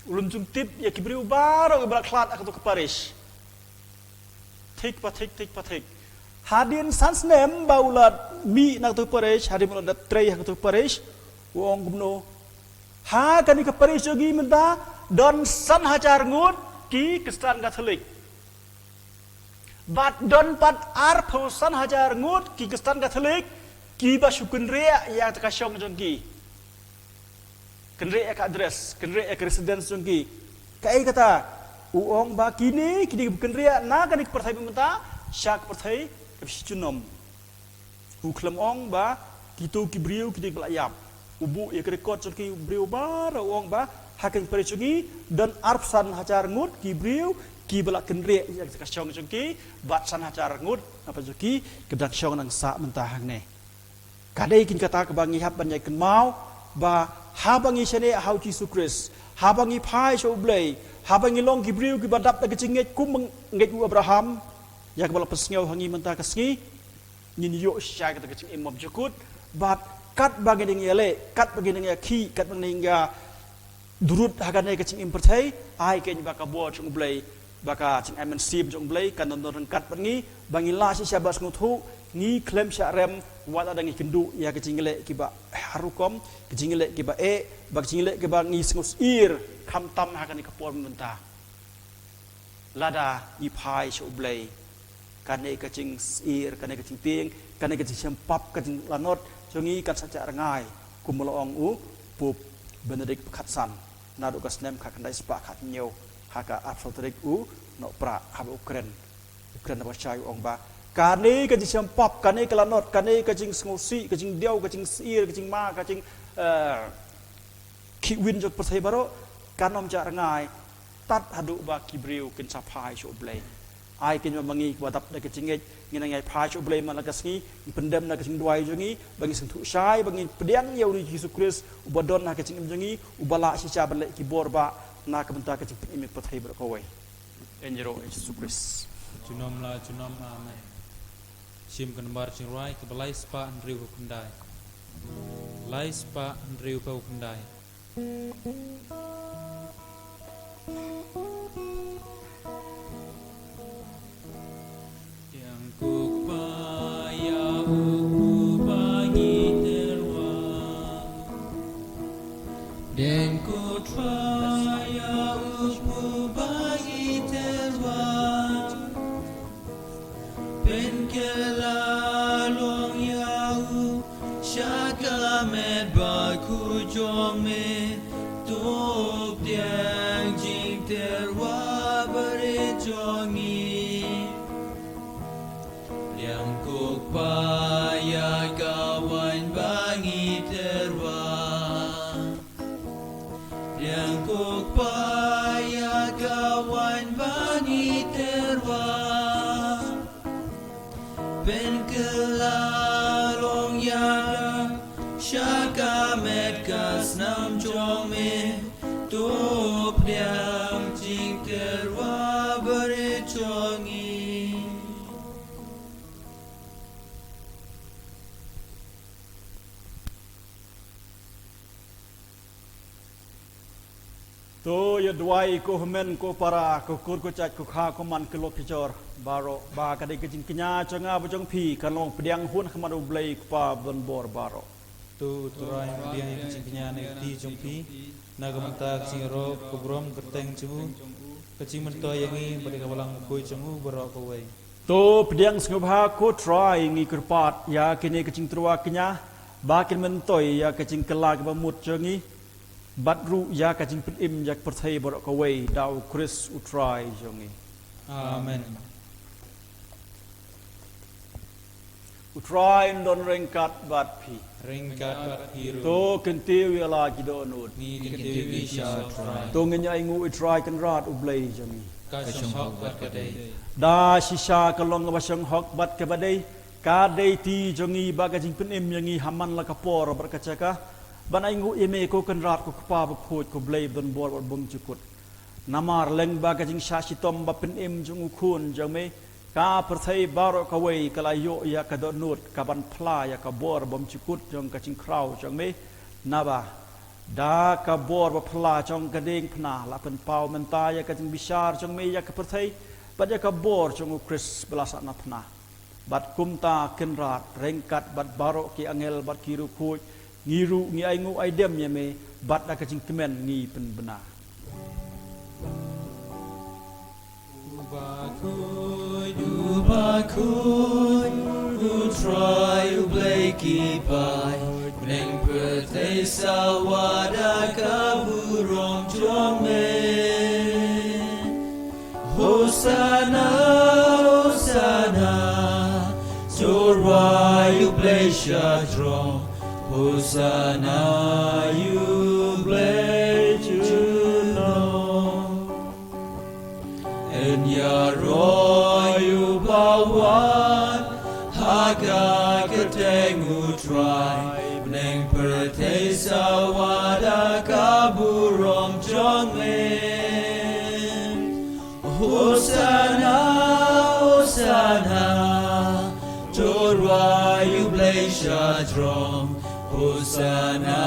U lum jingtip ïa ki briew baroh kiba la khlad ha kato ka parish. Thik pa thik, thik pa thik. Hadien san snem ba u la mih na kato ka parish, hadien ba u la dep trei ha kato ka parish, u ong kumno: Ha kane ka parish jong ngi mynta don san hajar ngut ki Khristan Katholik. Bad don pat arphew san hajar ngut ki Khristan Katholik kiba shu kynriah ïa ka shong jong ki. Kynriah ïa ka address, kynriah ïa ka residence jong ki. Kaei kata? U ong ba kine, kine kiba kynriah na kane ka pyrthei mynta sha ka pyrthei kaba shi junom. U khlem ong ba kito ki briew kito kiba la ïap. U buh ïa ka record jong ki briew baroh, u ong ba ha kane ka parish jong ngi don arphew san hajar ngut ki briew kiba la kynriah ïa ka shong jong ki, bad san hajar ngut na pyrthei jong ki kiba dang shong dang sah mynta hangne. Ka dei kane kata kaba ngi hap ban ïa kynmaw, ba haba ngi shaniah ha u Jisu Khrist, haba ngi phai sha U Blei, haba ngi long ki briew kiba dap da ka jingngeit kum ba ngeit u Abraham, ïa kaba la pynsngew ha ngi mynta ka sngi, ngin ïoh shisha kata ka jingim bymjukut. Bad katba ngin ïaleh, katba ngin ïakhih, katba ngin ïa durut ha kane ka jingim pyrthei, ai keiñ ba ka bor jong U Blei, ba ka jingai mynsiem jong U Blei kan don ryngkat bad ngi, ba ngin lah shisha ban sngewthuh ngi khlem shah rem, wat la da ngi kynduh ïa ka jingïaleh kiba ha rukom, ka jingïaleh kiba eh, ba ka jingïaleh kiba ngi sngewsyier, khamtam ha kane ka por mynta. Lada ngi phai sha U Blei, kane ka jingsyier, kane ka jingtieng, kane ka jingshem pap, ka jinglanot jong ngi kan sa jah rngai, kum ba la ong u Pope Benedict ba khatsan naduh ka snem khatkhyndai spah khathynñiew ha ka arphew tarik u Nohprah, haba u kren, u kren haba shai, u ong ba kane ka jingshem pap, kane ka lanot, kane ka jingsngewsih, ka jingdiaw, ka jingsyier, ka jingma, ka jing, eh, khih win jong ka pyrthei baroh kan ym jah rngai tad haduh ba ki briew kin sa phai sha U Blei. Ai keiñ ba ma ngi kiba dap da ka jingngeit, ngin nang ïai phai sha U Blei man la ka sngi, ngin pyndem na ka jingduwai jong ngi, ba ngin sngewthuh shai, ba ngin pdiang ïa une u Jisu Khrist uba don ha ka jingim jong ngi, uba lah shisha ban leh ki bor ba na ka bynta ka jingpynim ïa ka pyrthei baroh kawei. Ïa ngi ruh ïa u Jisu Khrist. Junom la junom, amen. Shim ka nambar jingrwai kaba lai spah hynriew phew khyndai. Lai spah hynriew phew khyndai. Pdiang ko Kpa ïa u kpu ba ngi tyrwa. Pdiang ko Trai ïa u kpu ba ngi tyrwa. Pynkylla long ïa u sha ka met bakhuid jong me. To pdiang jingtyrwa barit jong ngi. Pdiang ko Kpa ïa ka waiñ ba ngi tyrwa. Pdiang ko Kpa ïa ka waiñ ba ngi tyrwa. Pynkylla long ïa u sha ka met ka snam jong me. To pdiang jingtyrwa barit jong ngi. To ïa duwai ko hynmen ko para, ko kur ko jait, ko kha ko man, ko lok ko jor baroh, ba ka dei ka jingkñia jong nga bad jong phi kan long pdiang hun ha khmat U Blei Kpa ban bor baroh. To U Trai pdiang ïa ka jingkñia na ka kti jong phi na ka bynta ka jingïarap, ka burom, ka kyrteng jong u, ka jingmyntoi ïa ngi bad ïa ka Balang Bakhuid jong u baroh kawei. To pdiang sngewbha ko Trai, ngi kyrpad ïa kine ki jingtyrwa kñia ba kin myntoi ïa ka jingkylla kaba mut jong ngi. Bad ruh ïa ka jingpynim ïa ka pyrthei baroh kawei da u Khrist u Trai jong ngi. Amen. U Trai un don ryngkat bad phi. Ryngkat bad phi ruh. To kyntiew ïa la ki dohnud. Ngi kyntiew ïa u Trai. To ngin ïa ainguh ïa u Trai Kynrad u Blei jong ngi. Ka shong hok bad ka dei. Da shisha ka long kaba shong hok bad kaba dei. Ka dei ti jong ngi ba ka jingpynim ïa ngi ha man la ka por bad ka jaka. Ban ainguh ïa me ko Kynrad ko Kpa bakhuid ko Blei badonbor bad bymjukut. Namar lyngba ka jingshah shitom bapynim jong u Khun jong me, ka pyrthei baroh kawei ka la ïoh ïa ka dohnud kaban phla ïa ka bor bymjukut jong ka jingkhraw jong me. Naba da ka bor baphylla jong ka diengphna la pynpaw mynta ïa ka jingbishar jong me ïa ka pyrthei bad ïa ka bor jong u Khrist ba la sahnarphna. Bad kumta Kynrad ryngkat bad baroh ki angel bad ki riewkhuid, ngi ruh ngi ainguh aidem ïa me bad da ka jingkmen ngi pynbna. U bakhuid, u bakhuid, u Trai u Blei ki paid, bneng pyrthei sawa da ka burom jong me. Hosanna, Hosanna, to rwai ïa u Blei sha jrong. Hosanna ïa u Blei junom. Yn ïaroh ïa uba wan ha ka kyrteng u Trai, bneng pyrthei sawa da ka burom jong me. Hosanna, Hosanna, to rwai ïa u Blei sha jrong. Hosanna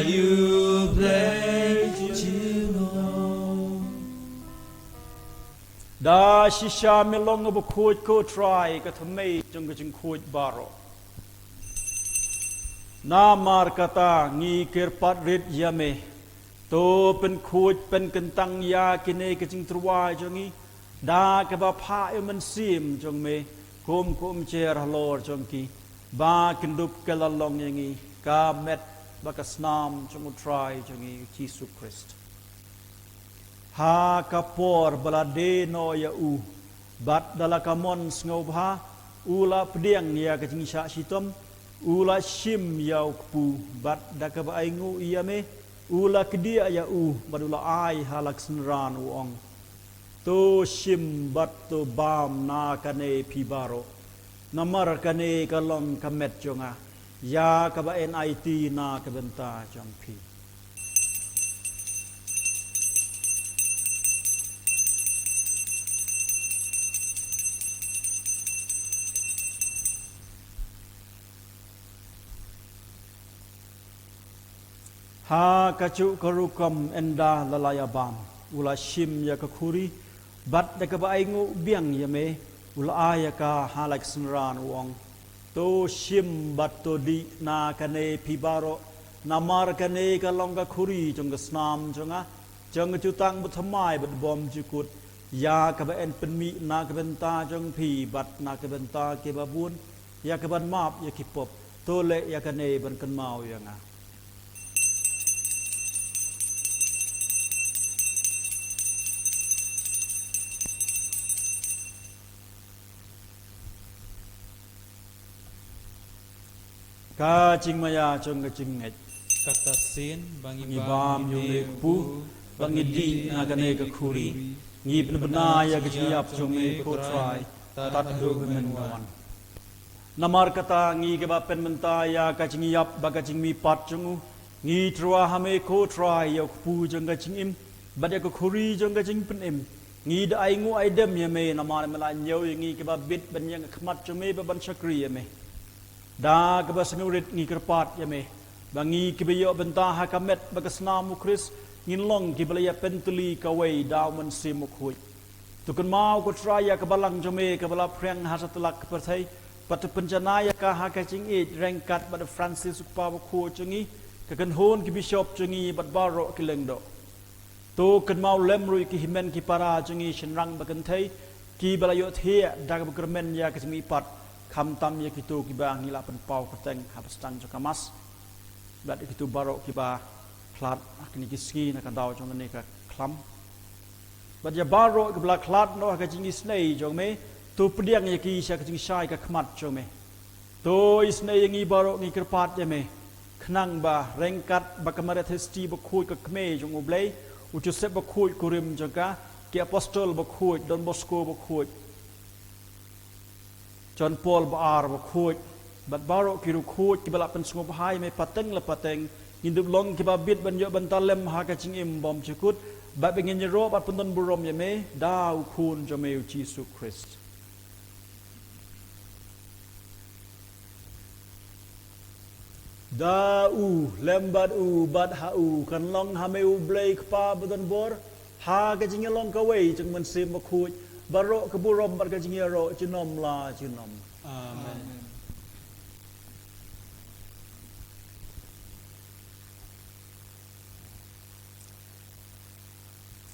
ïa u Blei junom. Da shisha me long bakhuid ko Trai, ka thymmei jong ka jingkhuid baroh. Namar kata ngi kyrpad rit ïa me. To pynkhuid pynkyntang ïa kine ki jingtyrwa jong ngi da kaba phah ïa u Mynsiem jong me kum ka umjer halor jong ki, ba kin dup kylla long ïa ngi ka met bad ka snam jong u Trai jong ngi u Jisu Khrist. Ha ka por ba la die noh ïa u, bad da la ka mon sngewbha, u la pdiang ïa ka jingshah shitom, u la shim ïa u kpu, bad da kaba ainguh ïa me, u la kdiah ïa u, bad u la ai ha la ka synran u ong. To shim bad to bam na kane phi baroh. Namar kane ka long ka met jong nga, ïa kaba yn aiti na ka bynta jong phi. Ha kajuh ka rukom ynda la la ïa bam, u la shim ïa ka khuri, bad da kaba ainguh biang ïa me, u la ai ïa ka ha la ka synran u ong. To shim bad to dih na kane phi baroh, namar kane ka long ka khuri jong ka snam jong nga, jong ka jutang bathymmai bad bymjukut, ïa kaba yn pynmih na ka bynta jong phi bad na ka bynta kiba bun, ïa kaban map ïa ki pop. To leh ïa kane ban kynmaw ïa nga. Ka jingmaïa jong ka jingngeit. Kata sien ba ngi bam ïa une u kpu, ba ngi dih na kane ka khuri, ngi pynbna ïa ka jingïap jong me ko Trai, tad haduh ba men wan. Namar kata ngi kiba pynmynta ïa ka jingïap bad ka jingmihpat jong u, ngi tyrwa ha me ko Trai ïa u kpu jong ka jingim bad ïa ka khuri jong ka jingpynim. Ngi da ainguh aidem ïa me namar me la ñiew ïa ngi kiba bit ban ïeng ha khmat jong me bad ban shakri ïa me. Da kaba sngewrit ngi kyrpad ïa me ba ngi kiba ïoh bynta ha ka met bad ka snam u Khrist, ngin long kiba la ïa pyntylli kawei da u Mynsiem Bakhuid. To kynmaw ko Trai ïa ka balang jong me kaba la phriang ha satlak ka pyrthei, bad to pynjanai ïa ka ha ka jingïeit ryngkat bad u Francis u Kpa Bakhuid jong ngi, ka kynhun ki bishop jong ngi bad baroh ki lyngdoh. To kynmaw lem ruh ïa ki hynmen ki para jong ngi shynrang bad kynthei, kiba la ïohthiah da kaba kyrmen ïa ka jingmihpat, khamtam ïa kito kiba ngi la pynpaw kyrteng ha ba sdang jong ka Mass, bad ïa kito baroh kiba khlad ha kine ki sngi na ka daw jong kane ka khlam. Bad ïa baroh kiba la khlad noh ha ka jingisynei jong me, to pdiang ïa ki sha ka jingshai ka khmat jong me. To isynei ïa ngi baroh ngi kyrpad ïa me. Khnang ba ryngkat bad ka Maria Theisotti bakhuid ka kmie jong U Blei, u Joseph bakhuid kurim jong ka, ki apostol bakhuid, Don Bosco bakhuid, John Paul ba ar bakhuid, bad baroh ki riewkhuid kiba la pynsngewbha ïa me pateng la pateng, ngin dup long kiba bit ban ïoh bynta lem ha ka jingim bymjukut, bad ba ngin ïaroh bad pyndonburom ïa me da U Khun jong me U Jisu Khrist. Da u, lem bad u, bad ha u, kan long ha me U Blei Kpa badonbor, ha ka jingïalong kawei jong U Mynsiem Bakhuid, baroh ka burom bad ka jingïaroh junom la junom. Amen.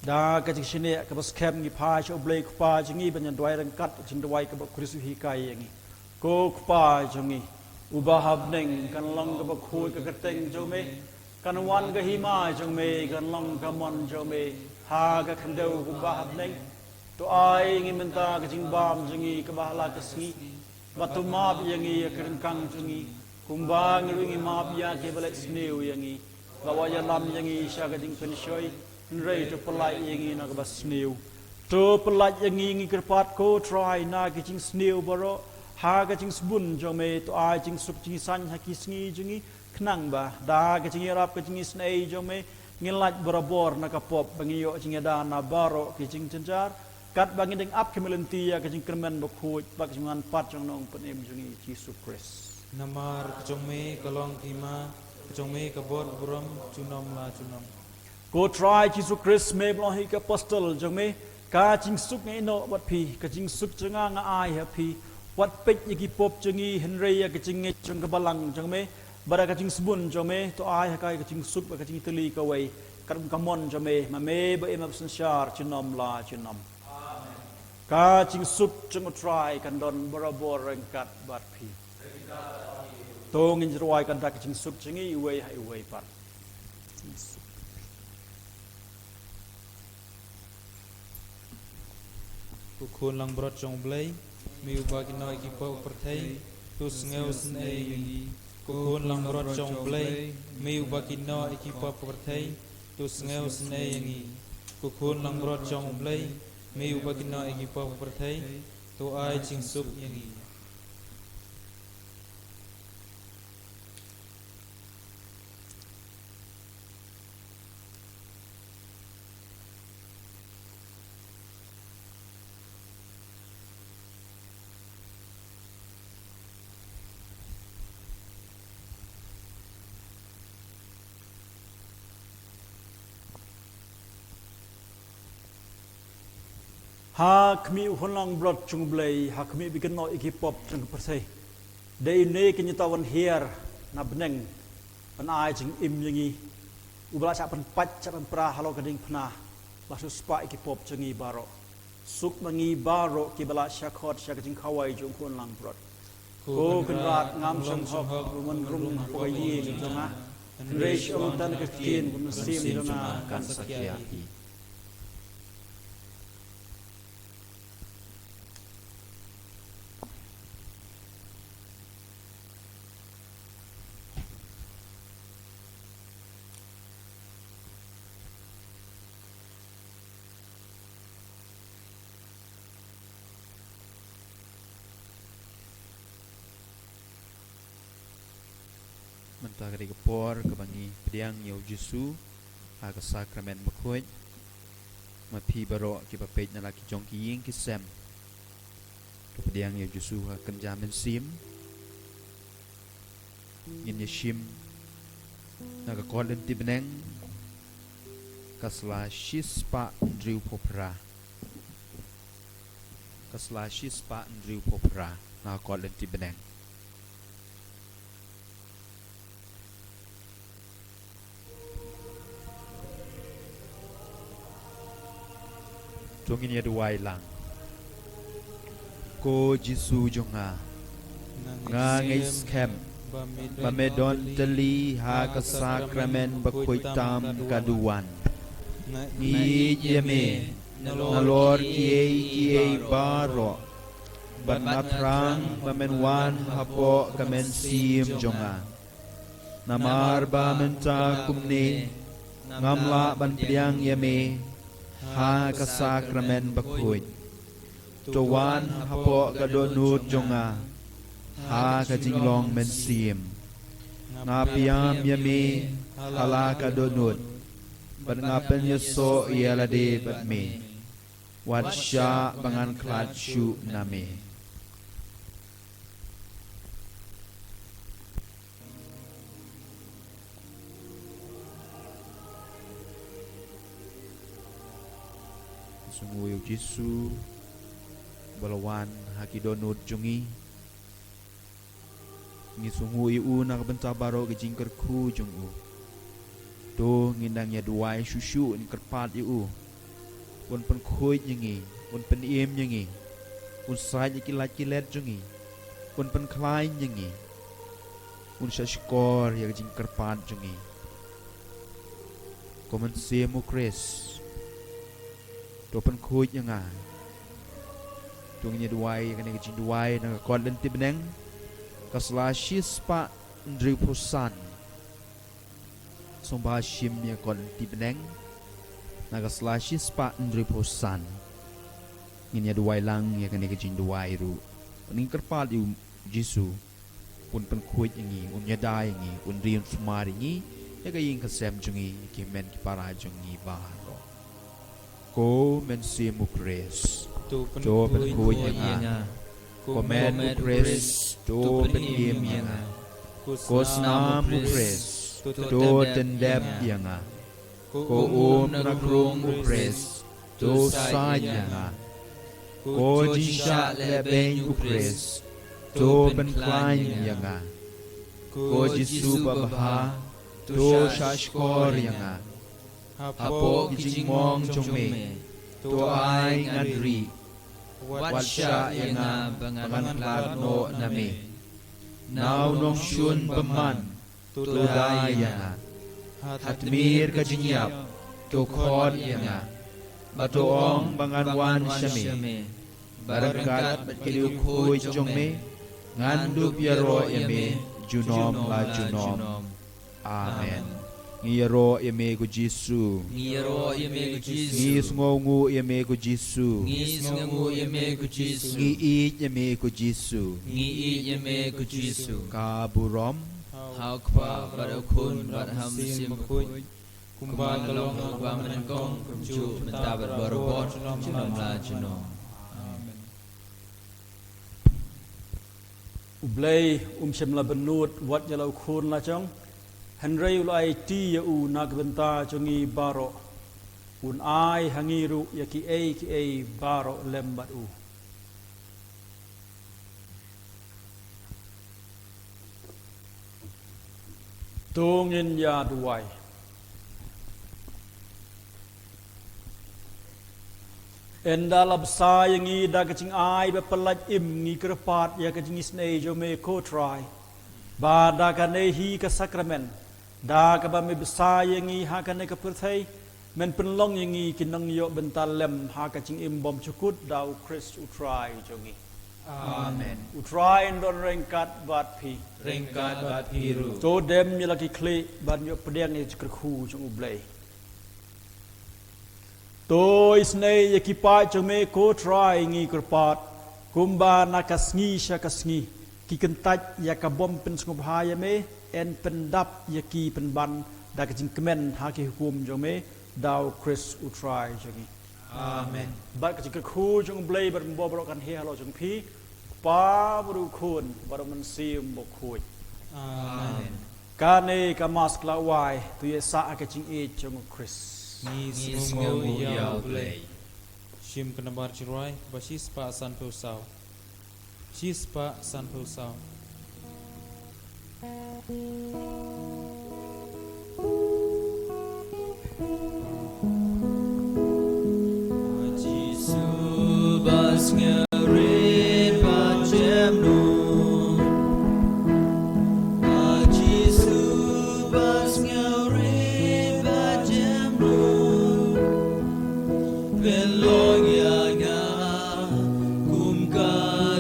Da ka jingshaniah kaba skhem ngi phai sha U Blei Kpa jong ngi ban ïa duwai ryngkat ka jingduwai kaba U Khrist u hikai ïa ngi. Ko Kpa jong ngi uba ha bneng, kan long kaba khuid ka kyrteng jong me, kan wan ka hima jong me, kan long ka mon jong me ha ka khyndew kumba ha bneng. To ai ngi mynta ka jingbam jong ngi kaba ha la ka sngi. Bad to map ïa ngi ïa ki ryngkang jong ngi, kumba ngi ruh ngi map ïa kiba leh sniew ïa ngi. Bad wat ïalam ïa ngi sha ka jingpynshoi, hynrei to pyllait ïa ngi na kaba sniew. To pyllait ïa ngi, ngi kyrpad ko Trai, na ki jingsniew baroh, ha ka jingsbun jong me, to ai jingsuk jingïasaiñ ha ki sngi jong ngi, khnang ba da ka jingïarap ka jingisynei jong me, ngin lait barabor na ka pop, ba ngin ïoh jingïada na baroh ki jingjynjar, katba ngin dang ap khmih lynti ïa ka jingkyrmen bakhuid bad ka jingwan pat jong u Nongpynim jong ngi Jisu Khrist. Namar ka jong me ka long ka hima, ka jong me ka bor burom junom la junom. Ko Trai Jisu Khrist, me ba la ong ha ki apostol jong me, ka jingsuk nga ïehnoh bad phi, ka jingsuk jong nga nga ai ha phi. Wat peit ïa ki pop jong ngi, hynrei ïa ka jingngeit jong ka balang jong me, bad da ka jingsbun jong me, to ai ha ka ka jingsuk bad ka jingïatylli kawei, katkum ka mon jong me, ma me ba im ha ka synshar junom la junom. Ka jingsuk jong U Trai kan don barabor ryngkat bad phi. To ngin ïa duwai kan da ka jingsuk jong ngi iwei ha iwei pat. Ko Khun langbrot jong U Blei, me uba kynnoh ïa ki pop pyrthei, to sngewsynei ïa ngi. Ko Khun langbrot jong U Blei, me uba kynnoh ïa ki pop pyrthei, to sngewsynei ïa ngi. Ko Khun langbrot jong U Blei, me uba kynnoh ïa ki pop pyrthei, to ai jingsuk ïa ngi. Ha khmih, Khun langbrot jong U Blei, ha khmih ba kynnoh ïa ki pop jong ka pyrthei. Dei une kin ïa ta wan hiar na bneng ban ai jingim ïa ngi. Uba la shah pynpait, shah pynpra halor ka diengphna, ba shu spah ïa ki pop jong ngi baroh. Suk ma ngi baroh kiba la shah khot sha ka jingkhawai jong u Khun langbrot. Ko Kynrad, ngam shym hok ban wan rung hapoh ka ïing jong nga, hynrei shu ong tang ka ktien, ka mynsiem jong nga kan sakhia ïa phi. Mynta ka dei ka por kaba ngi pdiang ïa u Jisu ha ka sakramen bakhuid. Ma phi baroh kiba peit na la ki jong ki ïing ki sem, to pdiang ïa u Jisu ha ka kynja mynsiem. Ngin ïa shim na ka kot lynti bneng, ka sla shispah hynriewphew phra. Ka sla shispah hynriewphew phra na ka kot lynti bneng. To ngin ïa duwai lang. Ko Jisu jong nga, nga ngeit skhem ba me don tylli ha ka sakramen bakhuid tam ka duwan. Ngi ïeit ïa me nalor kiei kiei baroh, bad nga thrang ba men wan hapoh ka mynsiem jong nga. Namar ba mynta kumne ngam lah ban pdiang ïa me ha ka sakramen bakhuid. To wan hapoh ka dohnud jong nga ha ka jinglong mynsiem. Nga pdiang ïa me ha la ka dohnud, bad nga pynïasoh ïa lade bad me. Wat shah ba ngan khlad shuh na me. Sngew ïa u Jisu ba la wan ha ki dohnud jong ngi. Ngi sngew ïa u na ka bynta baroh ka jingkyrkhu jong u. To ngin nang ïa duwai shuh shuh, ngin kyrpad ïa u. Un pynkhuid ïa ngi, un pynim ïa ngi, un sait ïa ki lait ki let jong ngi, un pynkhlaiñ ïa ngi, un shah shkor ïa ka jingkyrpad jong ngi. Ko Mynsiem u Khrist, to pynkhuid ïa nga. To ngin ïa duwai ïa kane ka jingduwai na ka kot lynti bneng ka sla shispah hynriewphew san. Sngewbha shim ïa ka kot lynti bneng na ka sla shispah hynriewphew san. Ngin ïa duwai lang ïa kane ka jingduwai ruh. Ngin kyrpad ïa u Jisu un pynkhuid ïa ngi, un ïada ïa ngi, un ri un sumar ïa ngi, ïa ka ïing ka sem jong ngi, ïa ki hynmen ki para jong ngi baroh. Ko Mynsiem u Khrist, to pynkhuid ïa nga. Ko Met u Khrist, to pynim ïa nga. Ko Snam u Khrist, to tyndep ïa nga. Ko Um na krung u Khrist, to sait ïa nga. Ko Jingshah Lehbeiñ u Khrist, to pynkhlaiñ ïa nga. Ko Jisu Babha, to shah shkor ïa nga. Hapoh ki jingmong jong me, to ai ngan rieh. Wat shah ïa nga ba ngan khlad noh na me. Na u nongshun bymman, to dai ïa nga. Ha tmier ka jingïap, to khot ïa nga. Bad to ong ba ngan wan sha me. Bad ryngkat bad ka diengkhuid jong me, ngan dup ïaroh ïa me junom la junom. Amen. Ngi ïaroh ïa me ko Jisu. Ngi ïaroh ïa me ko Jisu. Ngi sngewnguh ïa me ko Jisu. Ngi sngewnguh ïa me ko Jisu. Ngi ïeit ïa me ko Jisu. Ngi ïeit ïa me ko Jisu. Ka burom ha u Kpa bad ha u Khun bad ha u Mynsiem Bakhuid. Kumba ka long ha u kba mynnyngkong, kumjuh mynta bad barabor, junom la junom. Amen. U Blei um shym la bynnud wat ïa la u khun la jong, hynrei u la aiti ïa u na ka bynta jong ngi baroh. Un ai ha ngi ruh ïa kiei kiei baroh lem bad u. To ngin ïa duwai. Ynda la bsa ïa ngi da ka jingai ba pyllait im, ngi kyrpad ïa ka jingisynei jong me ko Trai, ba da kane hi ka sakramen, da kaba me bsa ïa ngi ha kane ka pyrthei, men pynlong ïa ngi ki nongïoh bynta lem ha ka jingim bymjukut da u Khrist u Trai jong ngi. Amen. U Trai un don ryngkat bad phi. Ryngkat bad phi ruh. To dem ïa la ki khlieh ban ïoh pdiang ïa ka jingkyrkhu jong U Blei. To isynei ïa ki paid jong me ko Trai, ngi kyrpad, kumba na ka sngi sha ka sngi ki kyntait ïa ka bym pynsngewbha ïa me, yn pyndap ïa ki pynban da ka jingkmen ha ki hukum jong me, da u Khrist u Trai jong ngi. Amen. Bad ka jingkyrkhu jong U Blei bad ruh kan heh halor jong phi, Kpa bad u Khun bad u Mynsiem Bakhuid. Amen. Kane ka Mass ka la wai, to ïa sah ha ka jingïeit jong u Khrist. Ngi sngew ïa U Blei. Shim ka nambar jingrwai ba shispah sanphew saw. Shispah sanphew saw. Jisu ba sngewrit bad jemnud, Pynlong ïa nga kum ka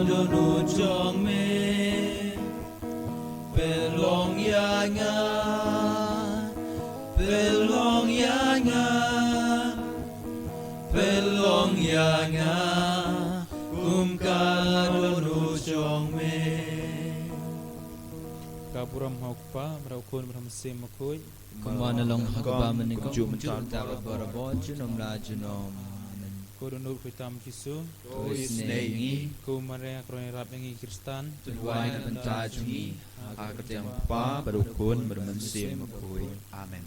dohnud jong me. Pynlong ïa nga, pynlong ïa nga, pynlong ïa nga kum ka dohnud jong me. Ka burom ha u Kpa, bad ha u Khun, bad ha u Mynsiem Bakhuid. Kumba na long ha kaba mynnyngkong, mynta bad barabor, junom la junom. Amen. Ko dohnud khuid tam Jisu. To isynei ïa ngi. Ko mareh kyrhai ïarap ïa ngi Khristan. To duwai na ka bynta jong ngi ha ka kyrteng u Kpa bad u Khun bad u Mynsiem Bakhuid. Amen.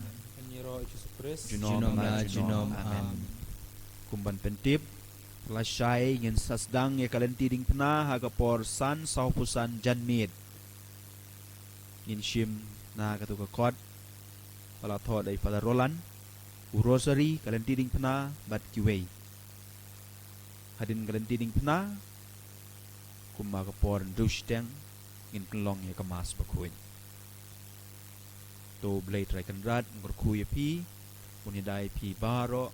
Ïaroh Jisu Khrist. Junom la junom. Amen. Kum ban pyntip, lashai ngin sa sdang ïa ka lynti diengphna ha ka por san sawphew san janmiet. Ngin shim na katu ka kot ba la thoh da i Father Roland, u Rosary, ka lynti diengphna bad kiwei. Hadien ka lynti diengphna, kumba ka por hynriew shiteng, ngin pynlong ïa ka Mass bakhuid. To U Blei Trai Kynrad un kyrkhu ïa phi, un ïada ïa phi baroh,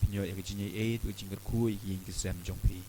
phin ïoh ïa ka jingaiei, ka jingkyrkhu ïa ki ïing ki sem jong phi.